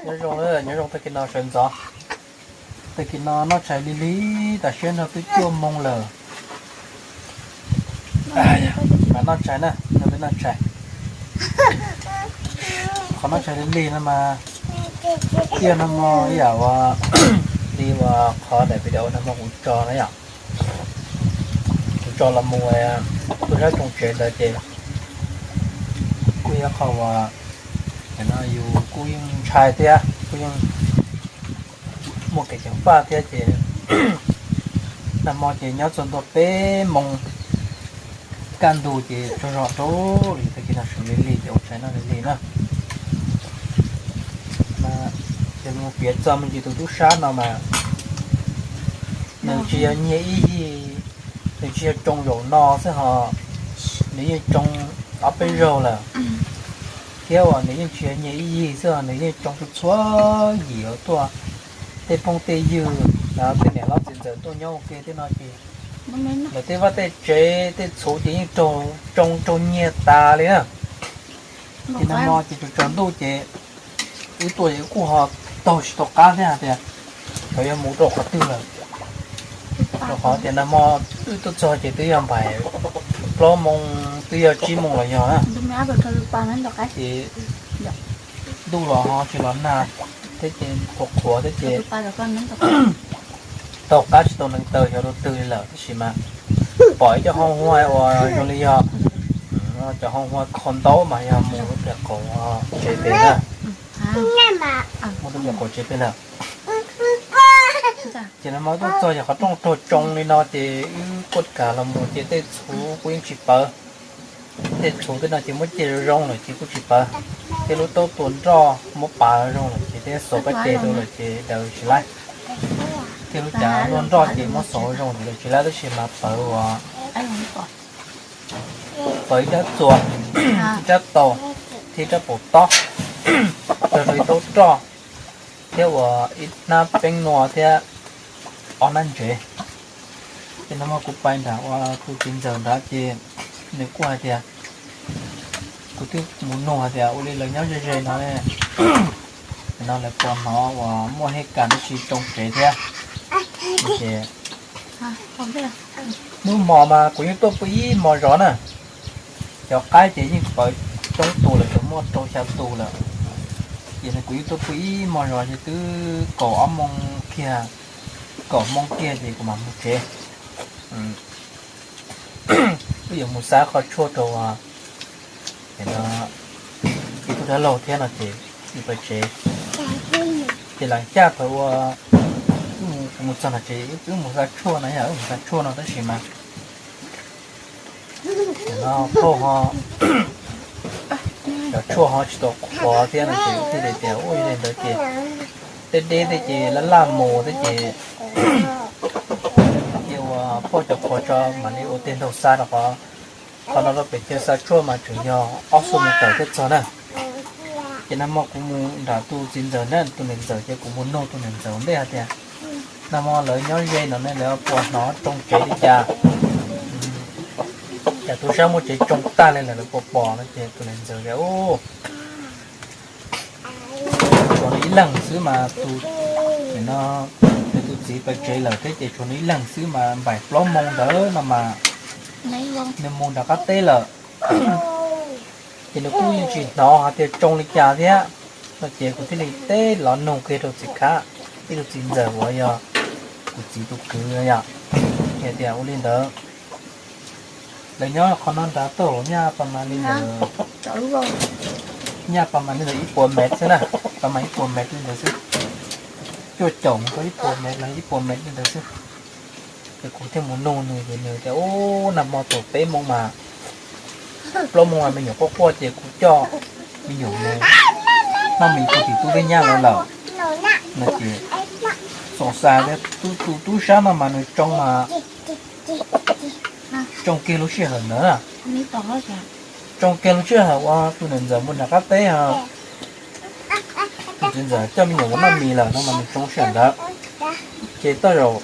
Nyob zoo, nyob zoo tag kis no sawv ntxov. Tag kis no noj tshais lig lig, tam sim no twb cuaj moos lawm. Mas noj tshais na, noj tshais. Qhov noj tshais lig lig no mas, tiaj nag hmo ib yam uas li uas qhov daim video nag hmo kuv tso na yom, kuv tso los mus tu sab tsoo tsev ntawd ces kuj yog qhov uas no yus kuj yeej ntshai thiab kuj yeej muaj kev ceev faj thiab ces nag hmo ces nyob txog ntua peb moos kaj ntug ces tsaug zog rau li tag kis no sawv lig lig ces ua tshais noj lig lig na. Ces mus piav txog me ntsis tus tub sab no mas nws tsis yog nyiag ib yig, nws tsis yog tsoo zaum no xwb ho, nws yeej tsoo ob peb zaug lawm, thiab uas nws yeej tsis yog nyiag ib yig xwb ho nws yeej tsoo txhua txhua yim uas tuaj, tej phooj tej ywg, tej niam hlob txiv ntxawm tuaj nyob ua ke tej no ces lawv tej vaj tej tsev tej txhuv ces yeej raug tsoo raug nyiag tas li na. Ces nag hmo ces tsaus tsaus ntuj ces wb tuaj ces wb kuj ho taug tsis tau qab thiab hais tias xyov yuav mus rau qhov twg lawm, rau qhov tias nag hmo wb tuaj txog ces twb yog npaum plaub moos twb yog tsib moos los yog na. Ces ntuj los ho tsis los nag thiab ces qhuav qhuav thiab ces taug qab tsis tau neev taw xyov rau twg li lawm tab sis mas pom ib co hoob huaj uas zoo li yog cov hoob huaj kho ntaub mas yog mus rau pem qaum tsev pem na, mus rau pem qaum tsev pem lawm. Ces nag hmo tuaj txog yog qhov rooj raug tsoo li no ces wb kuaj kam los mus ces tej txhuv kuj yeej tsis pawv. Tej txhuv tej no ces muab cia zoo zoo lawm ces kuj tsis pawv, thiab lub taub tua nroj muab pav zoo lawm ces thiab xov kab ces rau lawm ces daws tsis laib, thiab lub cav luaj nroj ces muab xov zoo ces daws tsis laib tab sis mas pawv uas pawv ib rab txuas, ib rab taus, thiab ib rab paum tob, rau rau ib taub roj, thiab uas ib hnab peeb nua thiab ob hnab ntsev. Ces nag hmo kuv pais nram uas tus txiv ntxawm nrad ces nws kuj hais tias, kuv twb mus nug hais tias ua li lawv nyob ze ze no, no lawv puas hnov uas muaj hej kas tab sis tsoo tsev thiab. Ces hnub hmo mas kuv yeej tuaj pw ib hmo zov na, cov qaib ces yeej pawv coob tus lawm, tsuas muaj rau xya tus lawm. Ces kuv yeej tuaj pw ib hmo zov ces twb kaum ob moo kiag, kaum moo kiag ces kuv mam mus tsev. Wb yuav mus xa qhov tshuaj rau ib tug dab laug thiab no ces wb pais tsev. Ces lam xyaj thaum uas kuv mus txog nram tsev wb mus xa tshuaj no, yog wb mus xa tshuaj no tab sis mas no phauj ho, cov tshuaj ho tsis tau qhuav thiab no ces wb thiaj li tias ua li ntawd ces deb deb tej ces laj laj mus tej ces cia ua phauj cov qhuav tso mam li ua tej ntaug xa rau qhov, qhov no rau pem chaw xa tshuaj mas tseem yog ob xuab moos tawm thiaj txog na. Ces nag hmo kuv mus nram tus txiv ntxawm na, tus niam ntxawm ces kuv mus nug tus niam ntxawm ntej hais tias nag hmo lawv nyob ze no ne lawv puas hnov tsoo tsev li cas, cas tub sab muab tsev tsoo tag li lawm lawv puas pom no ces tus niam ntxawm tias u tshuav nws ib leeg xwb mas tus, no, nws tus txiv pais tsev lawm thiab ces tshuav nws ib leeg xwb mas npaum plaub moos ntawd no mas nws mus nram qab teb lawm. Ces nws kuj yeej tsis hnov hais tias tsoo li cas thiab no ces kuv thiaj li teb los nug kiag rau txiv khab, ib tug txiv ntxawm uas yog kuv txiv tus kwv yom, hais tias ua li ntawd lawv nyob qhov no nrad tuaj nyaj pas mas li ntawd, nyaj pas mas li ntawd ib puas mev xwb na, pas mas ib puas mev li ntawd xwb, cuaj caum mus rau ib puas mev los ib puas mev li ntawd xwb. Ces kuv thiaj mus nug nws ces nws tias u, nag hmo thaum peb moos mas, plaub moos mas me nyuam quaj quaj ces kuv coj me nyuam mus noj mis rau tim tub Vib Nyab lawv lawm no ces xoom xav tias tus tub sab no mas nws tsoo mas tsoo kiag lub sij hawm ntawd na, tsoo kiag lub sij hawm uas tus niam ntxawm mus nram qab teb, tus txiv ntxawm coj me nyuam mus noj mis lawm no mas nws tsoo sij hawm ntawd. Ces tej zaum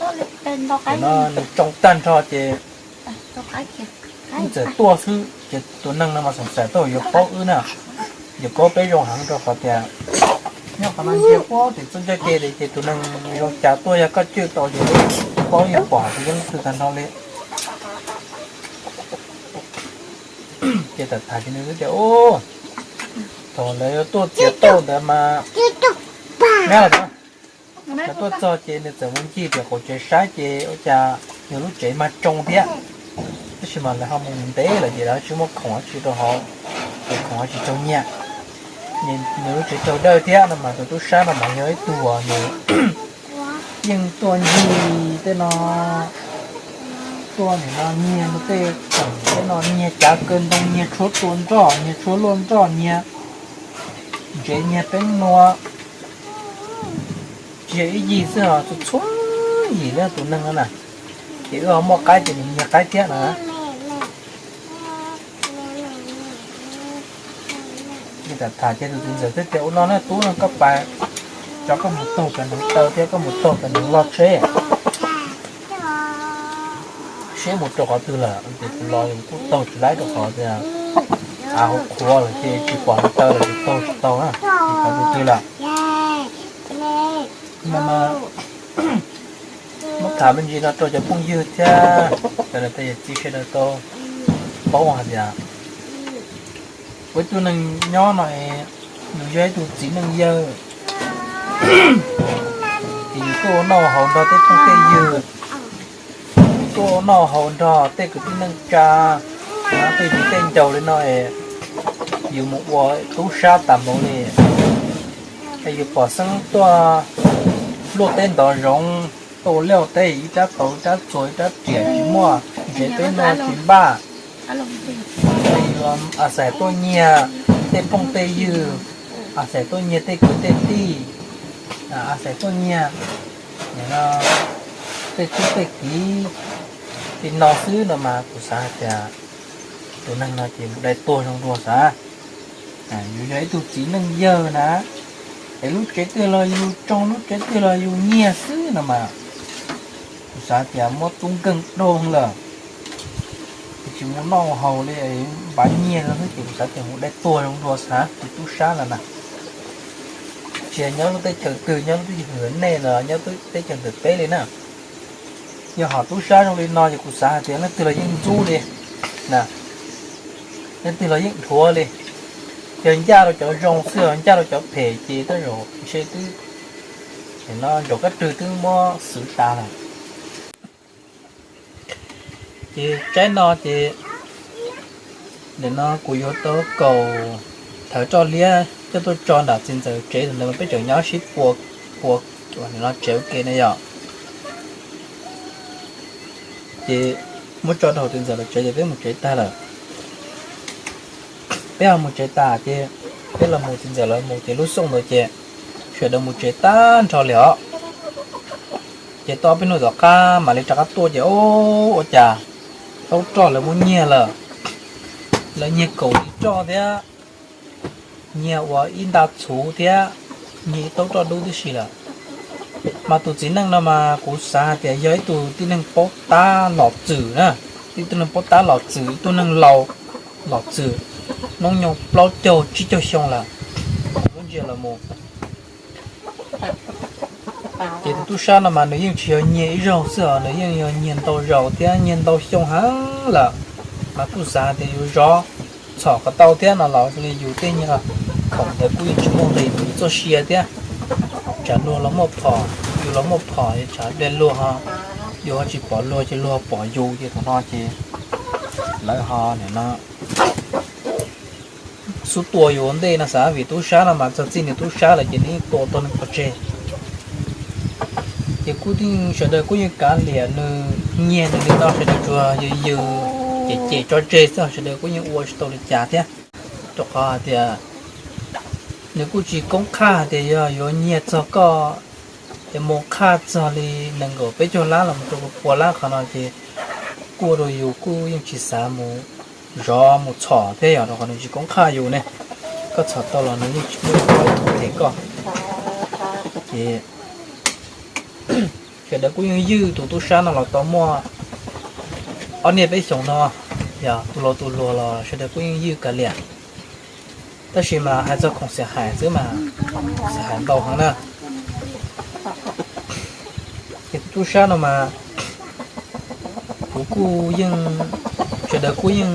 no nws tsoo tag nrho ces wb txawm tuaj xwb ces tus neeg no mas xoom xaim tej zaum yuav paub wb na, yuav paub peb zoo heev rau qhov tias Nyob qhov no ntsia puag tim txoj ncauj ke ces tus neeg zoo cas tuaj, yog koj cwj tau ces paub yeej pom tias yog leej twg tag nrho li. Ces tham tham ces nws tias, thaum lawv yuav tuaj txiav tauj ntawd mas, nab los, lawv tuaj txog ces nws txawm mus ncig tim qaum tsev saib ces ua cas nws lub tsev mas tsoo thiab, tab sis mas lawv ho mus ntev lawm ces lawv tsis muaj khoom dab tsi rau hauv, ces khoom ho tsis raug nyiag. Nws lub tsev raug dawj thiab no mas tus tub sab no mas yog ib tug uas nws yeej tuaj ncig tej no, tuaj nim no nyiag tej khoom tej no, nyiag cav kaw ntoo, nyiag tshuab tua nroj, nyiag tshuab luaj nroj, nyiag ntsev, nyiag peeb nua. Tsis yog ib yig xwb os, txhua txhua yim li tus neeg no na. Ces wb ho muaj qaib ces nws nyiag qaib thiab na. Tham tham ces tus txiv ntxawm thiaj tias, ua no na tub no, koj pais, tso koj mus taug cov hneev taw thiab koj mus taug cov hneev loj tsheb seb mus rau qhov twg lawm. Ces kuv los kuv kuj taug tsis laib rau qhov tias av hauv qhuav lawm ces tsis pom hneev taw lawm ces taug tsis tau na, tsis pom tus twg lawm. Muab tham me ntsis no rau cov phooj ywg thiab cov niam tais yawm txiv sawv daws tau paub hais tias ua ib tug neeg nyob no es nws yog ib tug txiv neej yawg, ces yus tuaj ua noj haus nrog tej phooj tej ywg, tuaj ua noj haus nrog tej kwv tij neej tsa, tej viv tej ncaus li no es yus mus ua tub sab tas npaum li, es yus pom xeeb tuaj luaj teb ntov zoov, tuaj ua liaj ua teb ib rab tauv ib rab txuas ib rab riam tsis muaj, ntsev peb nua tsis npaj, es yus a xais tuaj nyiag tej phooj tej ywg, a xais tuaj nyiag tej kwv tej tij, a xais tuaj nyiag tej tub tej kiv li no xwb no mas kuv xav hais tias tus neeg no ces mus dai tuag zoo dua xav. Yus yog ib tug txiv neej yawg na, es lub tsev twg los yus tsoo, lub tsev twg los yus nyiag xwb no mas kuv xav tias muab tub nkeeg dhau lawm, ces tsis mus noj haus li, npav nyiag no xwb ces kuv xav tias mus dai tuag zoo dua xav tus tub sab no na. Tsis hais nyob lub teb chaws twg, nyob lub teb chaws nej los nyob teb chaws ntawm peb li na, yog hom tub sab zoo li no ces kuv xav hais tias leej twg los yeej ntxub li na, leej twg los yeej dhuav li. Yog ncaj rau cov zoo xwb, yog ncaj rau cov phem ces tej zaum ntshe twb, no zaum kab rwg twb muab xwv tas lawm. Ces tsaib no ces nim no kuv yuav tau kaum thawv roj liab coj tuaj tso nram txiv ntxawm tsev, ntawd peb tseem nyob sib puas, puas nim no tsev ua ke na yom. Ces muab tso rau hauv txiv ntxawm lawv tsev ces peb mus tsev tag lawm. Peb ho mus tsev tas ces peb los mus txiv ntxawm lawv mus ces lub xyooj ntawd ces sawv daws mus tsev tag nrho li os. Ces tau peb hnub tom qab mam li rov qab tuaj ces ua cas taub roj lawv muab nyiag lawm. Lawv nyiag kaum li roj thiab, nyiag ua ib nta txhuv thiab, nyiag ib taub roj dub tib si lawm. Mas tus txiv neej no mas kuv xav hais tias yog ib tug tib neeg paub tab los txwm na, ib tug neeg paub tab los txwm, ib tug neeg laus los txwm, hnub nyoog plaub caug tsib caug xyoo lawm, kuv muab ntsia los mus. Ces tus tub sab no mas nws yeej tsis yog nyiag ib zaug xwb os, nws yeej yog nyiag ntau zaus thiab nyiag ntau xyoo heev lawm. Mas kuj xav tias yuav zov txhom kom tau thiab no los li yus tej nyuag khoom ntawd kuj yeej tsis muaj nqis mus yus txoj sia thiab. Tsam luag los muaj phom, yus los muaj phom, tsam pliag luag ho, yus ho tsis pom luag ces luag ho pom yus ces thaum no ces lawv ho nim no xub tua yus ua ntej no xav, vim tub sab no mas txog txij nws tub sab lawm ces nws yeej tua tau neeg pov tseg. Ces kuj yeej sawv daws kuj yeej kav liam nws, nyiag nws li no sawv daws tsuas yws yws cem cem tso tseg xwb, sawv daws kuj yeej ua tsis tau li cas thiab. Rau qhov hais tias nws kuj tsis koob qhaj hais tias yog yuav nyiag txog koj es mus qhaj txog li nees nkaum peb caug lab los mus rau pua lab, qhov no ces kuj ua rau yus kuj yeej tsis xav mus zov mus txhom thiab yom, rau qhov nws tsis koob qhaj yus ne. Koj txhom tau los nws yeej tsis muaj ib tug them koj. Ces sawv daws kuj yeej ywj tus tub sab no los tau muaj ob niaj peb xyoos no, yog tus laus tus hluas los sawv daws kuj yeej ywj kav liam. Tab sis mas hais txog khoom xiam hais xwb mas Txawm hais ntau heev na. Ces tus tub sab no mas kuv kuj yeej, sawv daws kuj yeej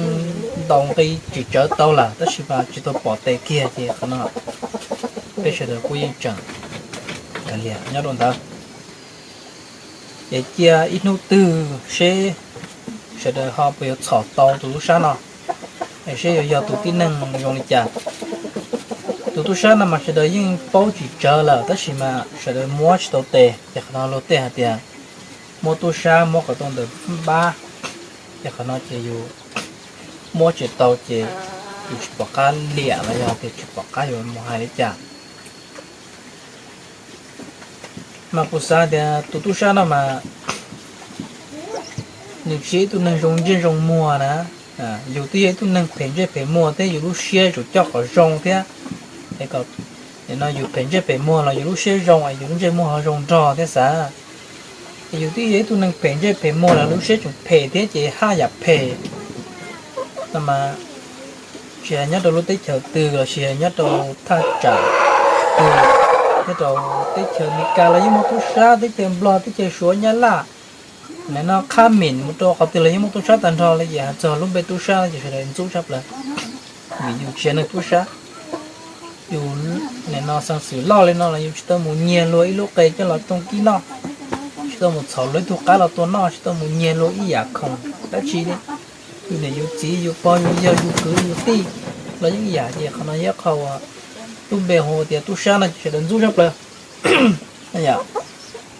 ntaus nqi tsis tsawv tau lawm tab sis mas tsis tau pom tes kiag ces qhov no peb sawv daws kuj yeej tseem liam nyob rau ntawd. Ces cia ib hnub twg seb sawv daws ho puas yuav txhom tau tus tub sab no, es seb yuav yog tus tib neeg zoo li cas. Tus tub sab no mas sawv daws yeej paub tsis tsawv lawm tab sis mas sawv daws muab tsis tau tes ces qhov no luag tej hais tias muab tub sab muab kom tau ntawm npab, ces qhov no ces yus muab tsis tau ces yus tsis pom qab liam los yog tias tsis pom qab yuav mus hais li cas. Mas kuv xav tias tus tub sab no mas nws tsis yog ib tug neeg zoo ntsej zoo muag na. Yus twb yog ib tug neeg phem ntsej phem muag thiab yus lub siab yuav coj qhov zoo thiab. No yus phem ntsej phem muag los yus lub siab zoo es yus lub ntsej muag ho zoo nrog thiab xav. Es yus twb yog ib tug neeg phem ntsej phem muag los lub siab tseem phem thiab ces haj yam phem. No mas tsis hais nyob rau lub teb chaws twg los sis nyob rau thaj tsam twg, nyob rau teb chaws Amelikas los yeej muaj tub sab, teb chaws Nplog, teb chaws Suav, Nyab Laj, nim no Khab Mim mus rau qhov twg los yeej muaj tub sab tag nrho li. Ces hais txog lub npe tub sab no ces sawv daws ntxub tshaj plaws, vim yus tsis yog neeg tub sab. Yus nim no xeeb xwm loj li no los yus tsis tau mus nyiag luag ib lub qe coj los tsoo kib noj, tsis tau mus txhom luag ib tug qaib los tua noj, tsis tau mus nyiag luag ib yam khoom dab tsi li. Yus niam yus txiv yus pog yus yawg yus kwv yus tij los yeej ib yam. Ces qhov no yog qhov uas lub npe hu tias tub sab no ces sawv daws ntxub tshaj plaws.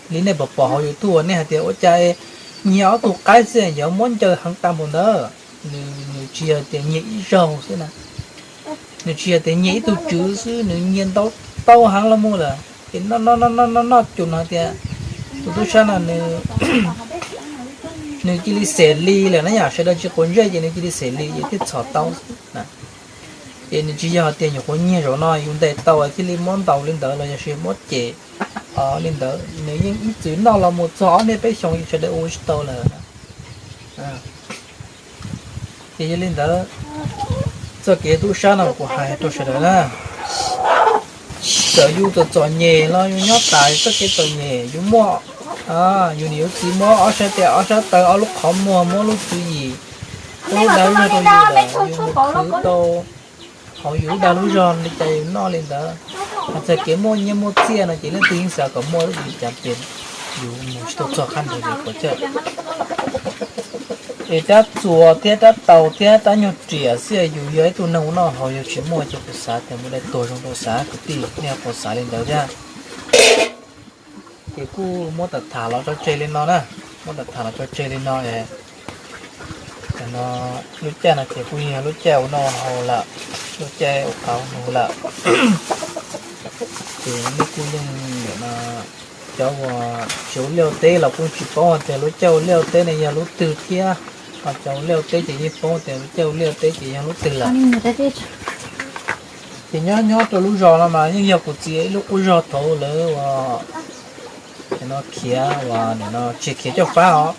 Li nej pom pom hauv YouTube uas nej hais tias ua cas nyiag ob tug qaib xwb yuav muab ncaws heev tas npaum ntawd, nws tsis yog tias nyiag ib zaug xwb na, nws tsis yog tias nyiag ib tug tswv xwb, nws nyiag ntau tau heev los mus lawm. Ces noj noj noj noj noj noj cus no tias tus tub sab no nws cia li xem li lawm na yom, sawv daws tsis quav ntsej ces nws cia li xem li ces thiaj txhom tau na. Ces nws tsis yog tias nyuam qhuav nyiag zaum no yus ntes tau thiaj li muab ntaus li ntawd los yog sis muab cem li ntawd, nws yeej ib txwm noj los mus txog ob niaj peb xyoos sawv daws ua tsis tau lawm. Ces yog li ntawd, txoj kev tub sab no kuv hais rau sawv daws na, txawm yus txom txom nyem los yus nyob tas txoj kev txom nyem yus muaj, yus niam yus txiv muab ob sab tes ob sab taw ob lub qhov muag muab lub tswv yim, muab lub dag lug rau yus lawm yus mus khwv tau hauv yus lub dag lub zog li cas yus noj li ntawd. Hais txog kev muaj nyiaj muaj txiaj no ces leej twg yeej xav kom muaj li cas ces yus mus tsis tau txog qhab nroo li puas chawj. Es rab txuas thiab rab taus thiab rab nyuag riam xwb yus yog ib tug neeg ua noj haus yus tsis muaj ces kuv xav tias mus dai tuag zoo rau xav kwv tij nej puas xav li ntawd thiab. Ces kuj muab tham tham los tso tseg li no na, muab tham tham los tso tseg li no. Tam no lub caij no ces kuj yog lub caij ua noj haus lawm, lub caij ua qhauv nug lawm. Ces nej kuj yeej nim no cov uas tsis ua liaj ua teb los kuj tsis paub tias lub caij ua liaj ua teb ne yog lub twg thiab, ho cov ua liaj ua teb ces yeej paub tias lub caij ua liaj ua teb ces yog lub twg lawm. Ces nyob nyob rau lub zos no mas yeej yog kuv txiv ib lub qub zog thaum lawv ua no khiav ua no tsis khiav coj fab os.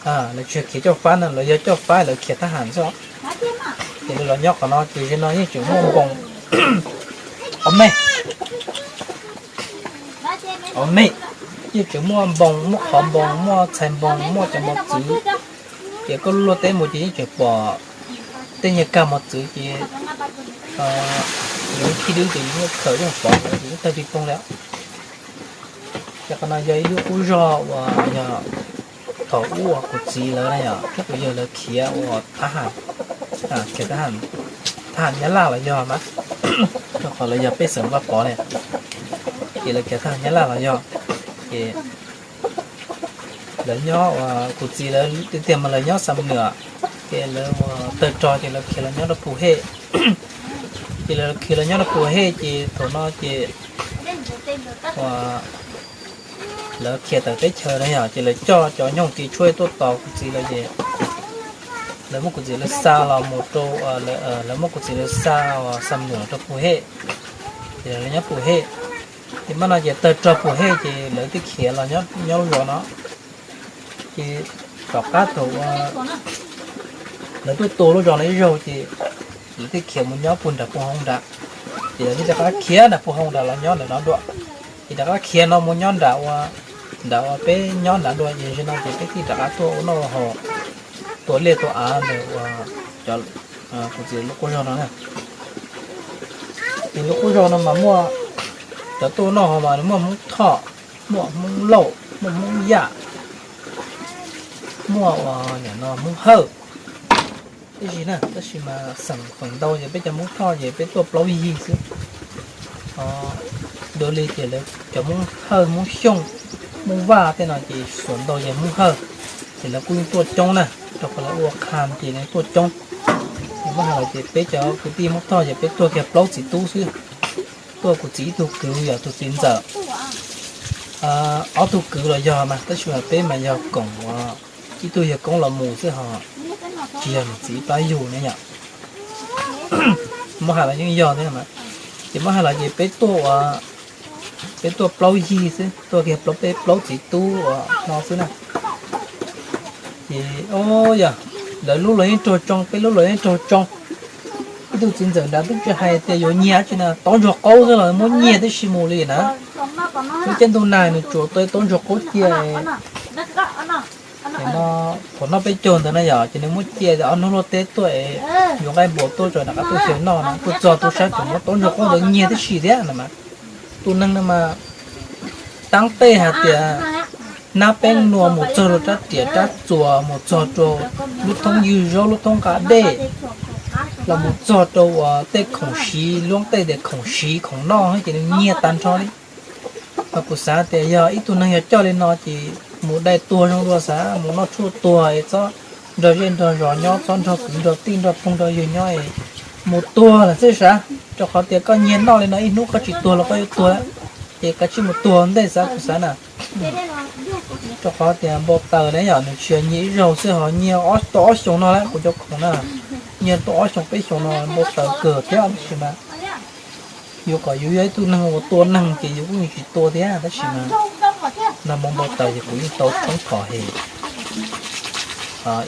Lawv tsis khiav coj fab no lawv yog coj fab lawv khiav thab ham xwb. Ces lawv los nyob qhov no ces ze no yeej tseem muaj npoo, o me, o me, yeej tseem muaj npoo muaj qhov npoo muaj txhais npoo muaj cov mos txwv. Ces koj luaj teb mus ces yeej tseem pom tej nyuag kag mos txwv ces yus khib dwb ces yus muab khawm yeej pom yus tawg pig poog li. Ces qhov no yog ib lub qub zog uas yog thaum ub uas kuv txiv lawv na yog thiab kuv yawg lawv khiav ua thab ham, khiav thab ham, thab ham Nyab Laj los yog mas, rau qhov lawv yog pej xeem Vaj Pov ne, ces lawv khiav thab ham Nyab Laj los yog. Ces lawv nyob uas kuv txiv lawv tiag tiag mas lawv nyob Xam Nuam, ces lawv ua tawg rog ces lawv khiav los nyob rau Phu Hej. Ces lawv khiav los nyob rau Phu Hej ces thaum no ces ua lawv khiav tawm teb chaws na yog ces lawv coj cov nyooj kev tshuaj tuaj tos kuv txiv lawv ces lawv muab kuv txiv lawv xa los mus rau, lawv muab kuv txiv lawv xa uas Xam Nuam rau Phu Hej. Ces lawv nyob Phu Hej, ces mam no ces tawg rog Phu Hej ces lawv twb khiav los nyob lub zos no. Ces tom qab thaum lawv tuaj tua lub zos no ib zaug ces lawv thiaj khiav mus nyob puag nram Phu Hej nrad. Ces lawv thiaj rov qab khiav nram puag hoo nrad los nyob ntawm no dua. Ces rov qab khiav no mus nyob nram ua, nram ua peb nyob nrad dua, ces zaum no ces peb thiaj rov qab tuaj ua noj ua haus, tua liaj tua av ntawm ua cov, kuv txiv lub qub zos no na. Ces lub qub zos no mas muaj cov tuaj noj haus mas muaj Hmoob Thoj, muaj Hmoob Lauj, muaj Hmoob Yaj, muaj ua nim no Hmoob Hawj tib si na, tab sis mas xeem feem ntau ces peb cov Hmoob Thoj ces peb tuaj plaub yig xwb. Dua li ces lawv cov Hmoob Hawj, Hmoob Xyooj, Hmoob Vaj tej no ces xuas ntau yog Hmoob Hawj, ces lawv kuj yeej tuaj coob na, rau qhov lawv ua qha ces lawv tuaj coob. Ces muab hais los ces peb cov kwv tij Hmoob Thoj ces peb tuaj kiag plaub txiv tub xwb. Tuaj kuv txiv ib tug kwv yog tus txiv ntxawm, ob tug kwv los yog mas tab sis mas peb mas yog koom ua ib tug yawg koob los mus xwb ho tsis yog niam txiv ib plab yug ne yom. Muab hais los yeej yog thiab mas. Ces muab hais los ces peb tuaj ua, peb tuaj plaub yig xwb, tuaj kiag plaub, peb plaub txiv tub ua no xwb na. Ces o, yog lawv lub los yeej raug tsoo, peb lub los yeej raug tsoo. Ib tug txiv ntxawm nrad twb tsis hais tias yuav nyiag tsi na, taub ntsuag qaub xwb los muab nyiag tib si mus li na. Lub caij ntuj nag nws tsuas tau taub ntsuag qaub cia no, thaum noj peb caug ntawd na yom, ces nws muab cia ob hnub luaj teb tuaj es yuav nqaij npua tuaj tso rov qab tuaj xyaw noj na, tuaj txog tub sab tseem muab taub ntsuag qaub ntawd nyiag tib si thiab no mas. Tus neeg no mas taab tej hais tias nab peeb nua mus txog rau rab riam rab txuas, mus txog rau lub thoob ywg zaub, lub thoob nqa dej, los mus txog rau uas tej khoom siv, luab tej tias khoom siv khoom noj ces nws nyiag tag nrho li. Mas kuv xav tias yog ib tug neeg yog coj li no ces mus dai tuag zoo dua xav, mus noj tshuaj tuag es txhob nrog zej nrog zos nyob, txhob nrog kwv nrog tij nrog phooj nrog ywg nyob es mus tuag lawm xwb sav, rau qhov tias koj nyiag noj li no ib hnub koj tsis tuag los koj yuav tuag, ces kav tsij mus tuag ntej xav kuv xav na. Rau qhov tias npau taws na yom, nws tsis yog nyiag ib zaug xwb ho nyiag tau ob xyoos no lawm kuv cov khoom na, nyiag tau ob xyoos peb xyoos no npau taws kawg thiab tab sis mas yus kom yus yog ib tug neeg uas tua neeg ces yus kuj yeej tsis tua thiab tab sis mas nag hmo npau taws ces kuv yeej tau tshoob phom hem,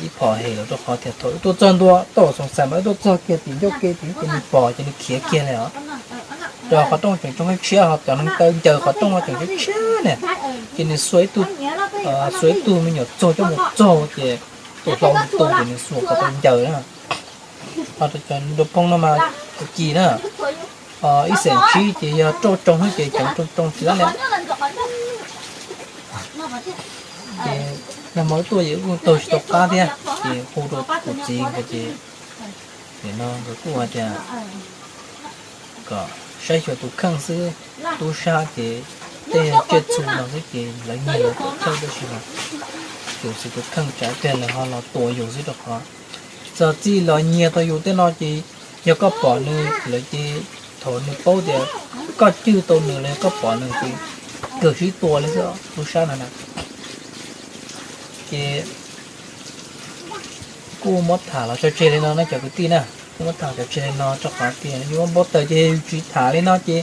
ib phom hem los rau qhov tias thaum wb tuaj txog ntua tau xoom xais mas wb tuaj txog kiag tim ncauj ke tim ces nws pom ces nws khiav kiag li os. Rau qhov rooj tseem tsoo tshiab ho cov neeg taw ncaws qhov rooj no tseem tshiab tshiab ne, ces nws xuas ib tug, xuas ib tug me nyuam txaug coj mus txaug ces tus hlau tu ces nws xuas qhov taw ncaws na. Ho rau cov nrog phooj no mas kuv ci na, ib xeem tsib ces yog rauj tsoo xwb ces ceev tsoo tsoo tsis tau li. Ces nag hmo wb tuaj ces wb kuj taug tsis tau qab thiab ces hu rau kuv txiv nkawd ces nim no nkawd kuj hais tias kom saib xyuas tus kheej xwb, tub sab ces tej tsiaj txhu no xwb ces lawv nyiag lawv tus kheej tab sis mas yus xwb tus kheej tsam pliag lawv ho los tua yus xwb rau qhov txog txij los nyiag tau yus tej no ces yog koj pom nws lawm ces thaum nws paub tias koj cwj tau nws los yog koj pom nws ces kawg sib tua li xwb tub sab no na. Ces kuj muab tham los tso tseg li no na cov kwv tij na, kuj muab tham tso tseg li no rau qhov tias yus ua npau taws ces yus tsis tham li no ces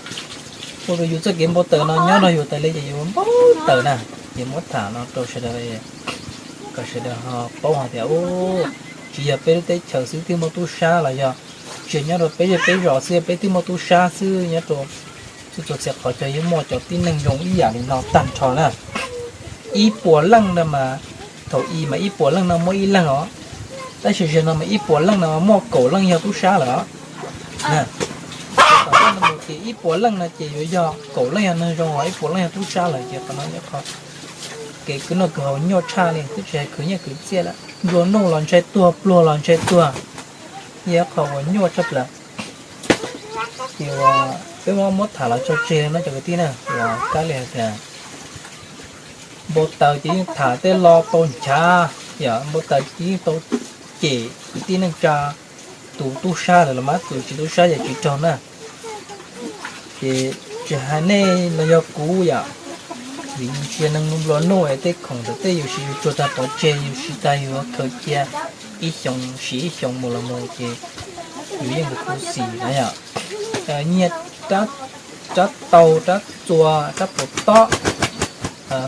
ua rau yus txoj kev npau taws no nyob nrog yus tas li ces yus ua npau taws na. Ces muab tham no rau sawv daws kom sawv daws ho paub hais tias tsis yog peb lub teb chaws xwb twb muaj tub sab los yog tsis nyob rau peb zej peb zos xwb peb twb muaj tub sab xwb nyob rau txhua txhua txhia qhov chaw yeej muaj cov tib neeg zoo ib yam li no tag nrho na. Ib puas leej no mas, thaum i mas ib puas leej no muaj ib leeg os, tab sis zaum no mas ib puas leej no muaj kaum leej yog tub sab lawm os. Ces ib puas leej no ces yuav yog kaum leej yog neeg zoo os, ib puas leej yog tub sab lawm ces qhov no yog qhov kev khwv noj khwv haus nyuaj tshaj li, twb tsis hais khwv nyiaj khwv txiaj lawm, nplua nuj los ntshai tuag, pluag los ntshai tuag, yog qhov uas nyuaj tshaj plaws. Ces peb muab muab tham los tso tseg no cov kwv tij na, los kab li hais tias npau taws ces yeej tham tej lo tau nchav, yog npau taws ces yeej tau cem kwv tij neej tsa, tus tub sab lawm los mas tus tsis tub sab ces tsis raug na. Ces tsis hais nej los yog kuv yom, vim yus tsis yog neeg nplua nuj es tej khoom ntawd tej yus siv yus tsuag tag pov tseg, yus siv tag yus khaws cia ib xyoos siv ib xyoos mus los mus ces yus yeej khuv xim na yom. Nyiaj rab taus, rab txuas, rab puas tob,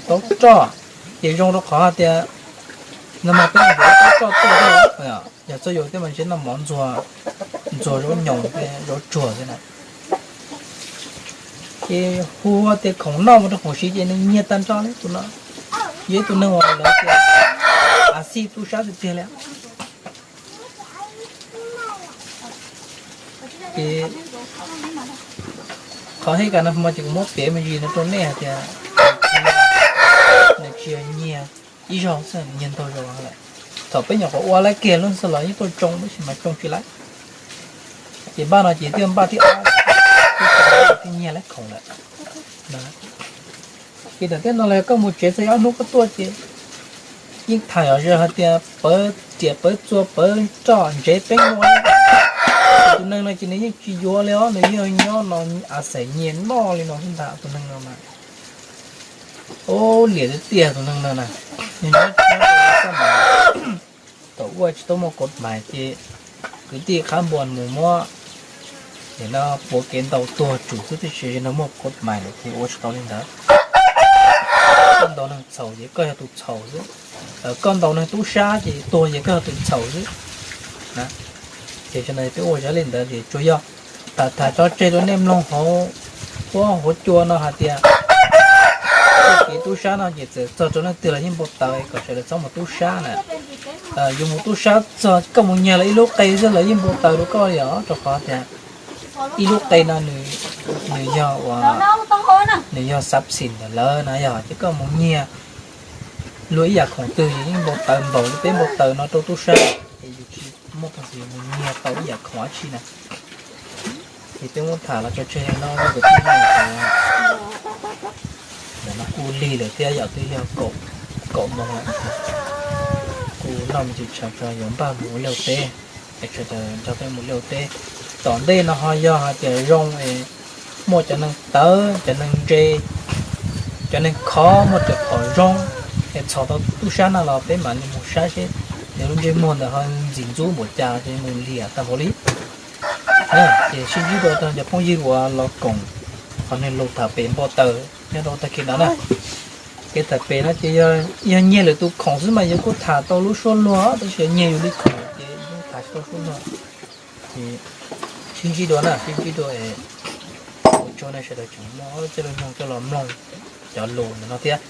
taub roj, ces zoo rau qhov hais tias nag hmo peb yuav taub roj tuaj thiab, yog txog yus thiab mas ntshe noj mov ntxuag, ntxuag zaub nyoos thiab zaub tsuag xwb na. Hu tias khoom noj mus rau khoom siv ces nws nyiag tag nrho li tus no. Yog ib tug neeg uas lawv tias a xij tub sab tiag tiag li. Ces qhov hej kas no hmo ces kuv muab piav me ntsis no rau nej hais tias nws tsis yog nyiag ib zaug xwb, nyiag ntau zaus lawm. Thaum peb nyuam qhuav ua lawv kiag lub xwb los yeej tuaj tsoo tab sis mas tsoo tsis laib. Ces npaj no ces twb npaj thib ob, thiaj nyiag lawv khoom lawm. Ces tam thiab no los yog koj mus tsev txog ob hnub koj tuaj ces yeej tham zom zaws hais tias pawv riam pawv txuas pawv roj ntsev peeb muaj. Tus neeg no ces nws yeej tsis yuav li os, nws yeej nyob no a xaim nyiag noj li no xwb ntag tus neeg no na. Ub, liam tiag tiag tus neeg no na. Nyob tau ua tsis tau muaj kod mais ces kwv tij qhab npua mus muab no puav kev ntaus tuag tsum xwb, tiam sis no muaj kod mais lawm ces ua tsis tau li ntawd. Koj ntaus neeg txhaum ces koj yog tus txhaum xwb, koj ntaus neeg tub sab ces tuag ces koj yog tus txhaum xwb. Ces tam no peb ua zaj li ntawd ces tsuas yog tham tham tso tseg rau nej mloog hauv, hauv cua no hais tias txoj kev tub sab no ces txawm txog rau leej twg los yeej npau taws kom sawv daws txhob mus tub sab na. Yus mus tub sab txog koj mus nyiag lawv ib lub qe xwb lawv yeej npau taws rau koj li os, rau qhov tias ib lub qe no nws yog ua, nws yog xav xim ntawm lawv na, yog ces koj mus nyiag luag ib yam khoom twg ces yeej npau taws npaum li peb npau taws no rau tub sab, ces yus tsis muaj peev xwm mus nyiag tau ib yam khoom dab tsi na. Ces peb muab tham los tso tseg li no rau kwv tij mloog. Ntawm no kuj lig lawm thiab, yam twb yog kaum moos lawm. Kuj noj me ntsis tshav tso yuav npaj mus ua liaj teb, es sawv daws nrog peb mus liaj teb. Tom ntej no ho yog hais tias zoo es muaj cov neeg tawv, cov neeg ntse, cov neeg khov, muaj cov phom zoo es txhom tau tub sab no los peb mam li mus saib seb nws lub ntsej muag ntawd ho ntxim ntxub npaum cas ces mus liam tag npaum li. Ces sib ntsib dua rau cov phooj ywg uas los koom qhov niag lus tham pem npau taws nyob rau tag kis no na. Kev tham pem no ces yog nyiag lwm tus khoom xwb mas yus kuj tham tau lub suab luag, tab sis yog nyiag yus li khoom ces yus tham tsis tau suab luag. Ces sib ntsib dua na, sib ntsib dua es ua tsaug nej sawv daws tseem muaj txoj lus nyoog coj los mloog cov lus ntawm no thiab.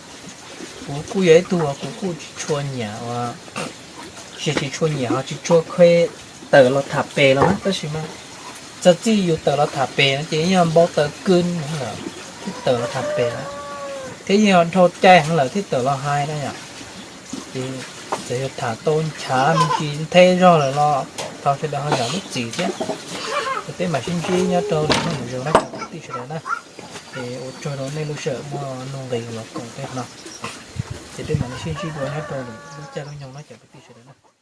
Kuv kuj yog ib tug uas kuv kuj tsis tshua nyiam, tsis tsis tshua nyiam ho tsis tshua kheev tawm los tham pem los na, tab sis mas txog txij yus tawm los tham pem no ces yog npau taws kawg heev lawm thiaj tawm los tham pem na, thiab yog dhau cai heev lawm thiaj tawm los hais na yom. Ces txawm yog tham tau nchav me ntsis nthe zog lawm los thov sawv daws ho zam lub txim thiab. Ces peb mam sib ntsib nyob rau lwm hnub lwm zaus na cov kwv tij sawv daws na. Ces ua tsaug rau nej lub sij hawm muaj nuj nqis los koom peb no. Ces peb mam li sib ntsib dua nyob rau lwm lub caij lub nyoog na cov kwv tij sawv daws na.